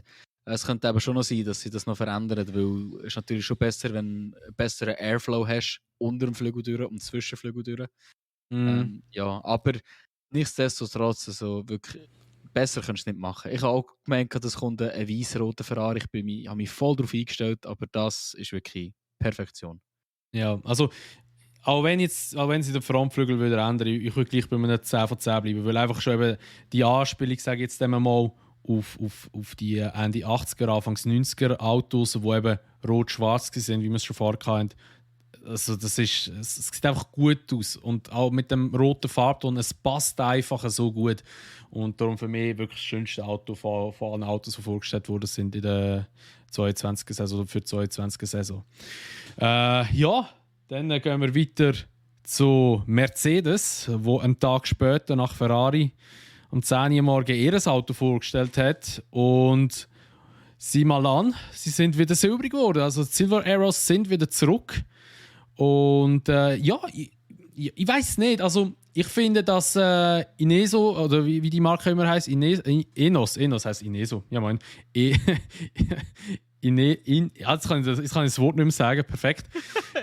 Es könnte aber schon noch sein, dass sie das noch verändern, weil es ist natürlich schon besser, wenn du einen besseren Airflow hast unter dem Flügel durch und zwischen dem Flügel durch. Ja, aber nichtsdestotrotz, also wirklich besser kannst du es nicht machen. Ich habe auch gemerkt, dass kommt ein weiß-roter Ferrari. Ich habe mich voll darauf eingestellt, aber das ist wirklich Perfektion. Ja, also auch wenn sie den Frontflügel wieder ändern, ich würde gleich bei einem 10 von 10 bleiben, weil einfach schon eben die Anspielung, sage ich jetzt einmal, auf die Ende 80er, Anfangs 90er Autos, die eben rot-schwarz sind, wie wir es schon vorher hatten. Also es sieht einfach gut aus und auch mit dem roten Farbton, es passt einfach so gut und darum für mich wirklich das schönste Auto von allen Autos, die vorgestellt worden sind in der 22er Saison oder für die 22er Saison. Ja, dann gehen wir weiter zu Mercedes, wo einen Tag später nach Ferrari um 10 Uhr morgen ihr Auto vorgestellt hat und sieh mal an, sie sind wieder silbrig geworden, also die Silver Arrows sind wieder zurück. Und ja, ich weiß nicht. Also, ich finde, dass Ineso, oder wie die Marke immer heißt, Enos heißt Ineso. Ja, mein. Jetzt kann ich das Wort nicht mehr sagen, perfekt.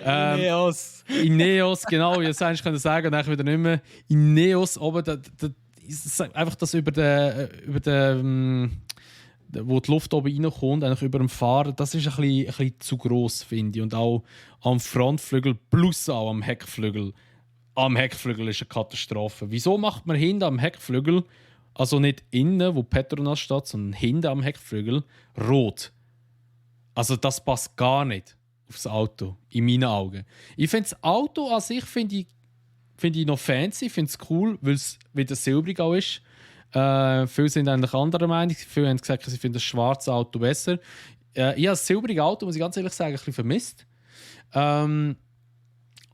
Ineos. Ineos, genau, jetzt eigentlich kann ich sagen, dann wieder nicht mehr. Ineos, aber einfach das über den wo die Luft oben reinkommt, eigentlich über dem Fahrer, das ist ein bisschen zu gross, finde ich. Und auch am Frontflügel plus auch am Heckflügel. Am Heckflügel ist eine Katastrophe. Wieso macht man hinten am Heckflügel, also nicht innen, wo Petronas steht, sondern hinten am Heckflügel, rot? Also das passt gar nicht aufs Auto, in meinen Augen. Ich finde das Auto an sich finde ich noch fancy, finde es cool, weil es wieder silbrig auch ist. Viele sind eigentlich anderer Meinung. Viele haben gesagt, sie finden das schwarze Auto besser. Ich habe das silbrige Auto, muss ich ganz ehrlich sagen, ein bisschen vermisst.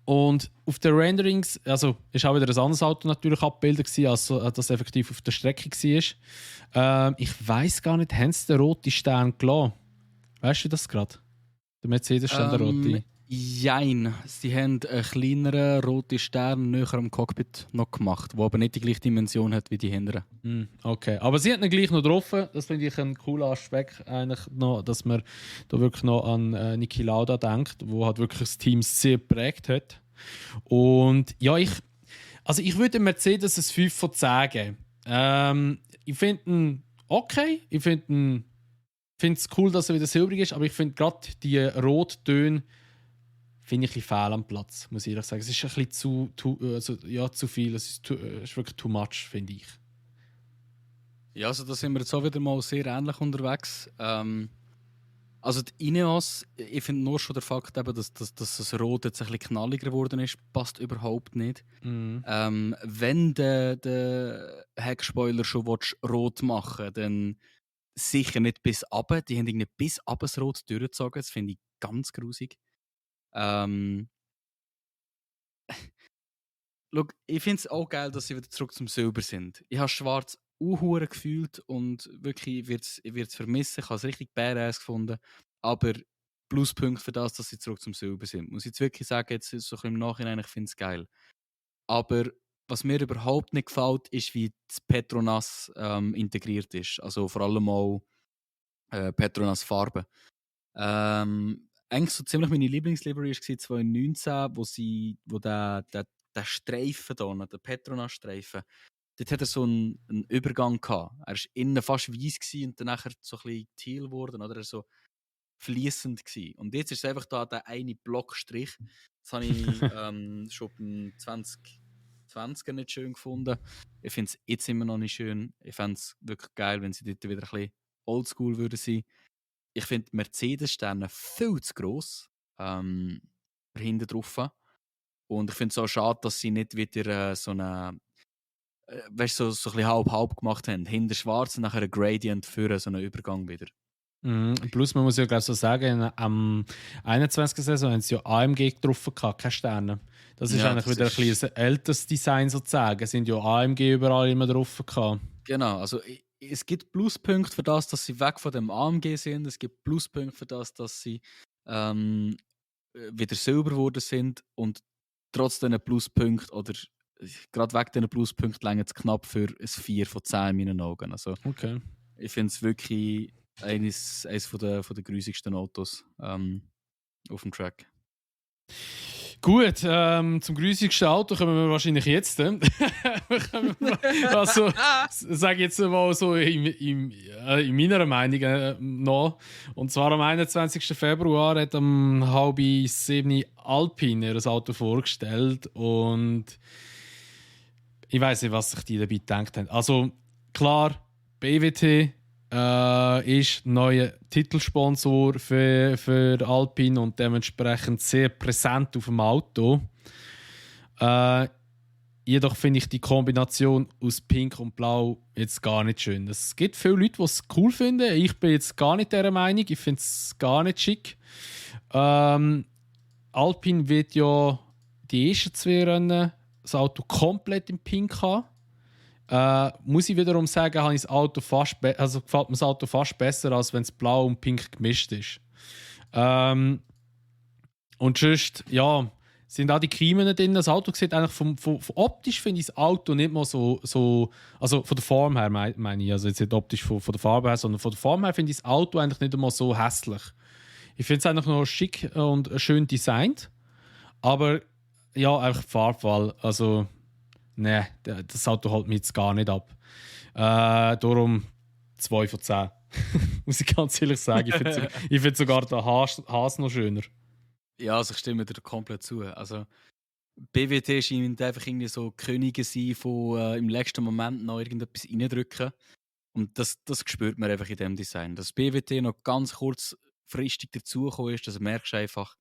Und auf den Renderings, also ist auch wieder ein anderes Auto natürlich abgebildet gewesen, als das effektiv auf der Strecke war. Ich weiß gar nicht, haben sie den roten Stern gelassen? Weißt du das gerade? Der Mercedes-Stern, der rote? Jein. Sie haben einen kleineren roten Stern näher am Cockpit noch gemacht, der aber nicht die gleiche Dimension hat wie die hinteren. Okay, aber sie hat ihn gleich noch drauf. Das finde ich ein cooler Aspekt, eigentlich noch, dass man da wirklich noch an Niki Lauda denkt, wo halt wirklich das Team sehr geprägt hat. Und ja, ich würde Mercedes ein 5 von 10 geben. Ich finde ihn okay. Ich finde es cool, dass er wieder silbrig ist, aber ich finde gerade die Rottöne finde ich ein bisschen fehl am Platz, muss ich ehrlich sagen. Es ist ein bisschen zu viel. Es ist wirklich too much, finde ich. Ja, also da sind wir jetzt auch wieder mal sehr ähnlich unterwegs. Also die Ineos, ich finde nur schon der Fakt, eben, dass das Rot jetzt ein bisschen knalliger geworden ist, passt überhaupt nicht. Wenn der Heckspoiler schon rot machen willst, dann sicher nicht bis runter. Die haben irgendwie bis runter das Rot durchgezogen. Das finde ich ganz grusig. Schau, ich finde es auch geil, dass sie wieder zurück zum Silber sind. Ich habe schwarz auch gefühlt und wirklich ich werde es vermissen. Ich habe es richtig badass gefunden. Aber Pluspunkt für das, dass sie zurück zum Silber sind. Muss ich jetzt wirklich sagen, jetzt so ein bisschen im Nachhinein, ich finde es geil. Aber was mir überhaupt nicht gefällt, ist, wie das Petronas integriert ist. Also vor allem auch Petronas Farbe. Eigentlich so ziemlich meine Lieblingslivery war 2019, wo der Streifen hier, der Petronas-Streifen, dort hat er so einen Übergang gehabt. Er war innen fast weiss und dann nachher so ein bisschen teal geworden, oder so fließend gewesen. Und jetzt ist es einfach da der eine Blockstrich. Das habe ich schon beim 2020er nicht schön gefunden. Ich finde es jetzt immer noch nicht schön. Ich fände es wirklich geil, wenn sie dort wieder ein bisschen oldschool würden sein. Ich finde Mercedes-Sterne viel zu gross hinten drauf. Und ich finde es auch schade, dass sie nicht wieder so eine weißt du, so ein bisschen halb-halb gemacht haben. Hinter schwarz und nachher ein Gradient für so einen Übergang wieder. Plus, man muss ja gleich so sagen, am 21. Saison haben sie ja AMG drauf gehabt, keine Sterne. Das ist eigentlich wieder ein älteres Design sozusagen. Es sind ja AMG überall immer drauf gehabt. Genau, also es gibt Pluspunkte für das, dass sie weg von dem AMG sind. Es gibt Pluspunkte für das, dass sie wieder Silber geworden sind und trotz diesen Pluspunkten oder gerade wegen diesen Pluspunkten länger es knapp für ein 4 von 10 in meinen Augen. Also, Okay. ich finde es wirklich eines von der grusigsten Autos auf dem Track. Gut, zum grusigsten Auto kommen wir wahrscheinlich jetzt. Also, sage jetzt mal so in meiner Meinung noch. Und zwar am 21. Februar hat am 6:30 Alpine ihr Auto vorgestellt. Und ich weiß nicht, was sich die dabei gedacht haben. Also, klar, BWT ist neuer Titelsponsor für Alpine und dementsprechend sehr präsent auf dem Auto. Jedoch finde ich die Kombination aus Pink und Blau jetzt gar nicht schön. Es gibt viele Leute, die es cool finden. Ich bin jetzt gar nicht dieser Meinung. Ich finde es gar nicht schick. Alpine wird ja die ersten 2 Rennen das Auto komplett in Pink haben. Muss ich wiederum sagen, habe ich das Auto gefällt mir das Auto fast besser, als wenn es blau und pink gemischt ist. Und sonst, ja, sind auch die Kiemen drin. Das Auto sieht eigentlich vom optisch finde ich das Auto nicht mal so also von der Form her meine ich, also jetzt nicht optisch von der Farbe her, sondern von der Form her finde ich das Auto eigentlich nicht einmal so hässlich. Ich finde es eigentlich noch schick und schön designt, aber ja, einfach die Farbwahl, also nein, das Auto holt mich jetzt gar nicht ab. Darum 2 von 10. Muss ich ganz ehrlich sagen. Ich finde sogar den Haas noch schöner. Ja, also ich stimme dir komplett zu. Also BWT scheint einfach irgendwie so Könige sein von im letzten Moment noch irgendetwas reindrücken. Und das spürt man einfach in dem Design. Dass BWT noch ganz kurzfristig dazugekommen ist, das merkst du einfach.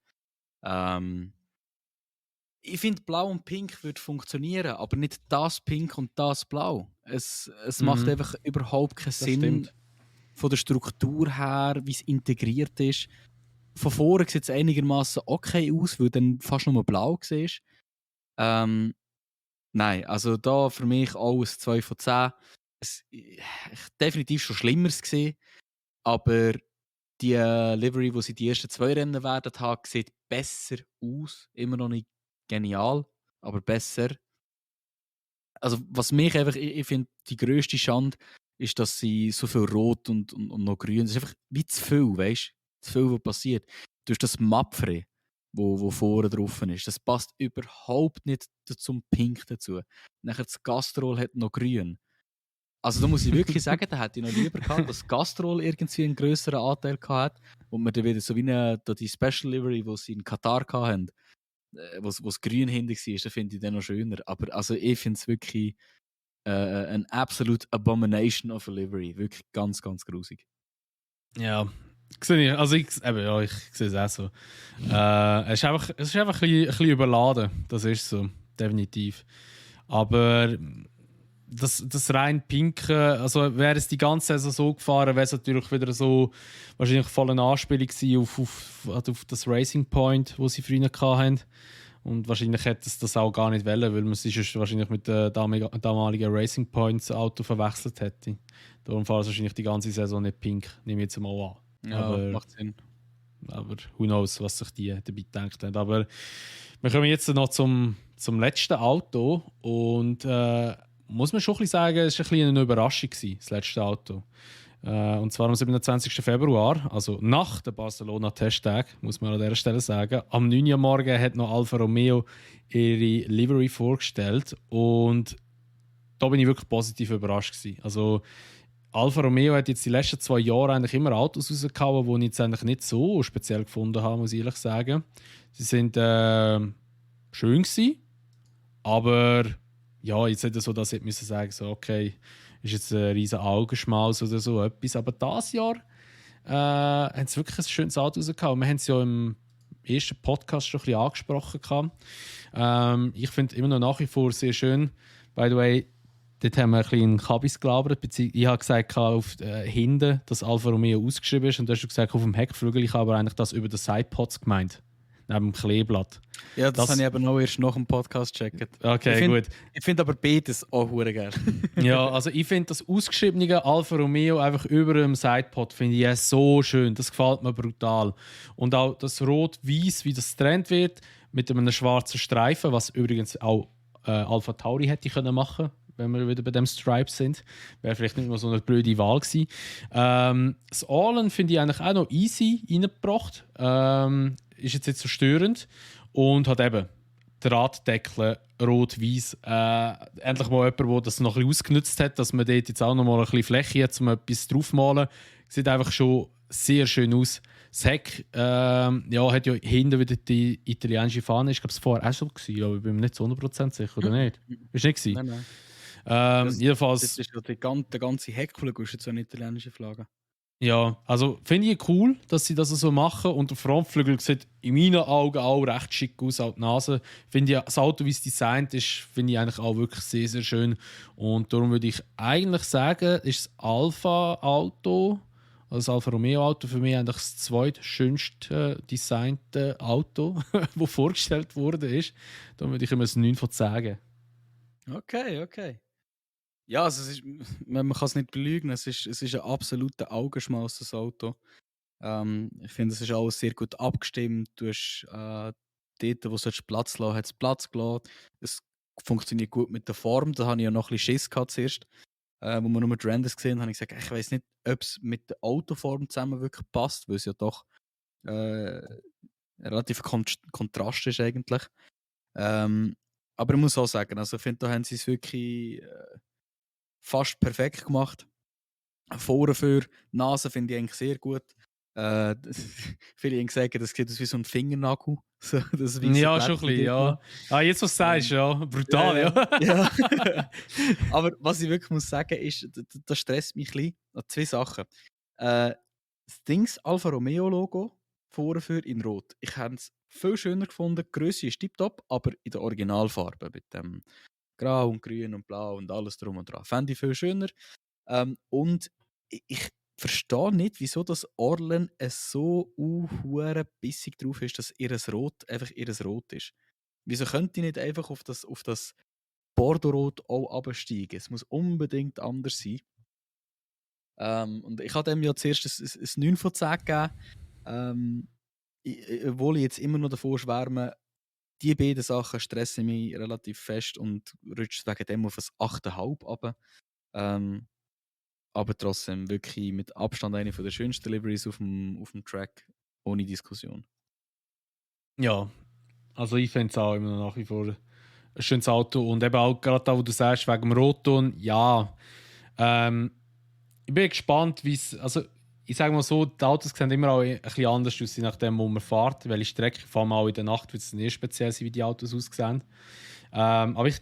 Ich finde, Blau und Pink würde funktionieren, aber nicht das Pink und das Blau. Es macht einfach überhaupt keinen Sinn stimmt. von der Struktur her, wie es integriert ist. Von vorne sieht es einigermaßen okay aus, weil dann fast nur blau siehst. Nein, also da für mich alles 2 von 10. Ich definitiv schon Schlimmeres gesehen, aber die Livery, die sie die ersten 2 Rennen werden haben, sieht besser aus. Immer noch nicht genial, aber besser. Also was mich einfach, ich finde, die grösste Schande ist, dass sie so viel Rot und noch Grün, das ist einfach wie zu viel, weißt du? Zu viel, was passiert. Du hast das Mapfre, wo vorne drauf ist, das passt überhaupt nicht zum Pink dazu. Nachher das Gastrol hat noch Grün. Also da muss ich wirklich sagen, da hätte ich noch lieber gehabt, dass Gastrol irgendwie einen grösseren Anteil gehabt und man dann wieder so wie die Special Livery, die sie in Katar hatten, wo es grün hinter war, das finde ich dann noch schöner. Aber also ich finde es wirklich ein absolute Abomination of a Livery. Wirklich ganz, ganz grusig. Ja, sehe ich. Also ich sehe es auch so. Es ist einfach ein bisschen überladen. Das ist so, definitiv. Aber das rein Pinke, also wäre es die ganze Saison so gefahren, wäre es natürlich wieder so wahrscheinlich voll eine Anspielung gewesen auf das Racing Point, wo sie früher hatten. Und wahrscheinlich hätte es das auch gar nicht wollen, weil man sich wahrscheinlich mit dem damaligen Racing Points Auto verwechselt hätte. Darum fahren sie wahrscheinlich die ganze Saison nicht pink, nehme ich jetzt mal an. Ja, aber, macht Sinn. Aber who knows, was sich die dabei gedacht haben. Aber wir kommen jetzt noch zum letzten Auto und muss man schon ein bisschen sagen, es war ein bisschen eine Überraschung, das letzte Auto. Und zwar am 27. Februar, also nach dem Barcelona-Testtag, muss man an dieser Stelle sagen. Am 9. Uhr morgen hat noch Alfa Romeo ihre Livery vorgestellt und da bin ich wirklich positiv überrascht gewesen. Also Alfa Romeo hat jetzt die letzten 2 Jahre eigentlich immer Autos rausgehauen, die ich jetzt eigentlich nicht so speziell gefunden habe, muss ich ehrlich sagen. Sie sind schön gewesen, aber ja, jetzt nicht so, dass ich sagen so, okay, ist jetzt ein riesen Augenschmaus oder so etwas. Aber dieses Jahr haben sie wirklich ein schönes Auto rausgehauen. Wir haben es ja im ersten Podcast schon ein bisschen angesprochen. Ich finde immer noch nach wie vor sehr schön. By the way, dort haben wir ein bisschen in Kabis gelabert. Ich habe gesagt, hinten, dass Alfa Romeo ausgeschrieben ist. Und du hast gesagt, auf dem Heckflügel. Ich habe aber eigentlich das über den Sidepods gemeint. neben dem Kleeblatt. Ja, das habe ich eben auch erst nach dem Podcast gecheckt. Okay, gut. Ich finde aber beides auch hure geil. Ja, also ich finde das ausgeschriebene Alfa Romeo einfach über dem Sidepod finde ich ja so schön. Das gefällt mir brutal. Und auch das Rot-Weiß, wie das getrennt wird, mit einem schwarzen Streifen, was übrigens auch Alpha Tauri hätte können machen, wenn wir wieder bei dem Stripe sind. Wäre vielleicht nicht mehr so eine blöde Wahl gewesen. Das Allen finde ich eigentlich auch noch easy reingebracht. Ist jetzt nicht so störend. Und hat eben Drahtdeckel rot-weiß. Endlich mal jemand, der das noch ein bisschen ausgenutzt hat, dass man dort jetzt auch noch mal ein bisschen Fläche hat, um etwas draufzumalen. Sieht einfach schon sehr schön aus. Das Heck hat ja hinten wieder die italienische Fahne. Ich glaube, es vorher auch so gewesen, aber ich bin mir nicht zu 100% sicher, oder nicht? Ist nicht gewesen? Nein. Jedenfalls. Das ist ja der ganze Heckflügel ist jetzt so eine italienische Flagge. Ja, also finde ich cool, dass sie das so machen. Und der Frontflügel sieht in meinen Augen auch recht schick aus, auch die Nase. Finde ich, das Auto, wie es designt ist, finde ich eigentlich auch wirklich sehr, sehr schön. Und darum würde ich eigentlich sagen, ist das Alfa-Auto, also das Alfa Romeo-Auto für mich eigentlich das zweitschönste designte Auto, das vorgestellt wurde. Darum würde ich immer ein 9 von 10 geben. Okay. Ja, also man kann es nicht belügen, es ist ein absoluter Augenschmaus, das Auto. Ich finde, es ist alles sehr gut abgestimmt. Du hast dort, wo du Platz lassen hat es Platz gelassen. Es funktioniert gut mit der Form. Da hatte ich ja noch ein bisschen Schiss gehabt zuerst. Wo wir nur die Renders gesehen haben, habe ich gesagt, ich weiß nicht, ob es mit der Autoform zusammen wirklich passt, weil es ja doch relativ Kontrast ist eigentlich. Aber ich muss auch sagen, also ich finde, da haben sie es wirklich fast perfekt gemacht. Vorne für die Nase finde ich eigentlich sehr gut. Viele haben gesagt, das sieht aus wie so ein Fingernagel. So, das ja, schon ein bisschen, ja. Jetzt, was du sagst, ja. Brutal, ja. Aber was ich wirklich muss sagen, ist, das stresst mich ein bisschen. Zwei Sachen. Das Dings Alfa Romeo Logo vorne für in Rot. Ich habe es viel schöner gefunden. Die Grösse ist tiptop, aber in der Originalfarbe mit dem Grau und Grün und Blau und alles drum und dran. Fände ich viel schöner. Und ich verstehe nicht, wieso das Orlen so bissig drauf ist, dass ihr Rot einfach ihr Rot ist. Wieso könnt ihr nicht einfach auf das Bordeaux-Rot auch absteigen? Es muss unbedingt anders sein. Und ich habe dem ja zuerst ein 9 von 10 gegeben. Obwohl ich jetzt immer noch davor schwärme, die beiden Sachen stressen mich relativ fest und rutscht wegen dem auf ein 8,5 runter. Aber trotzdem wirklich mit Abstand eine der schönsten Deliveries auf dem Track, ohne Diskussion. Ja, also ich finde es auch immer noch nach wie vor ein schönes Auto. Und eben auch gerade da, wo du sagst, wegen dem Rotton, ja. Ich bin gespannt, wie es. Also, ich sage mal so, die Autos sehen immer auch ein bisschen anders aus, je nachdem, wo man fährt. Welche Strecke, vor allem auch in der Nacht, wird es nicht speziell sein, wie die Autos aussehen. Aber ich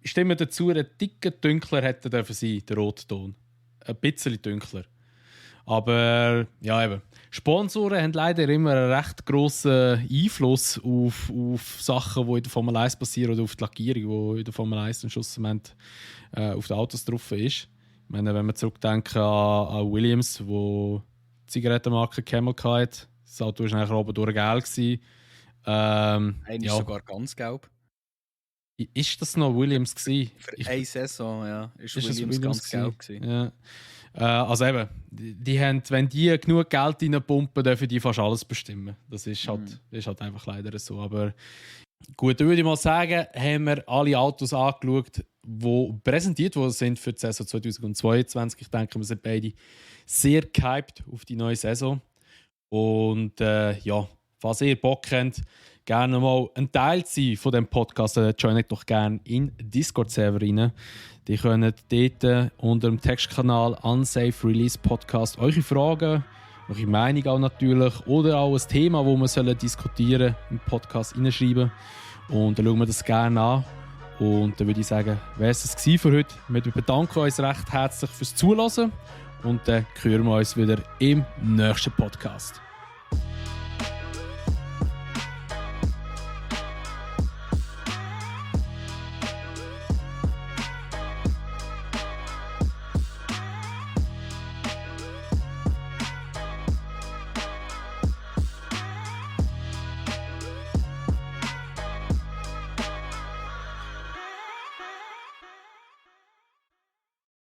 stimme dazu, ein Ticken dunkler hätte dürfen sein, der Rotton. Ein bisschen dunkler. Aber ja, eben. Sponsoren haben leider immer einen recht grossen Einfluss auf Sachen, die in der Formel 1 passieren oder auf die Lackierung, die in der Formel 1 am Schluss auf den Autos drauf ist. Ich meine, wenn wir zurückdenken an Williams, wo die Zigarettenmarke Camel hatte, das Auto war eigentlich oben durch gelb. Eigentlich sogar ganz gelb. Ist das noch Williams gewesen? Für eine Saison, ja. Ist Williams ganz gelb gewesen. Ja. Also eben, die haben, wenn die genug Geld reinpumpen, dürfen die fast alles bestimmen. Das ist halt einfach leider so. Aber gut, dann würde ich mal sagen, haben wir alle Autos angeschaut, die präsentiert worden sind für die Saison 2022. Ich denke, wir sind beide sehr gehypt auf die neue Saison. Und falls ihr Bock habt, gerne mal ein Teil sein von diesem Podcast, joint doch gerne in den Discord-Server rein. Die können dort unter dem Textkanal Unsafe Release Podcast eure Fragen, eure Meinung auch natürlich, oder auch ein Thema, das wir diskutieren im Podcast hineinschreiben. Und dann schauen wir das gerne an. Und dann würde ich sagen, wäre es das für heute. Wir bedanken uns recht herzlich fürs Zuhören und dann hören wir uns wieder im nächsten Podcast.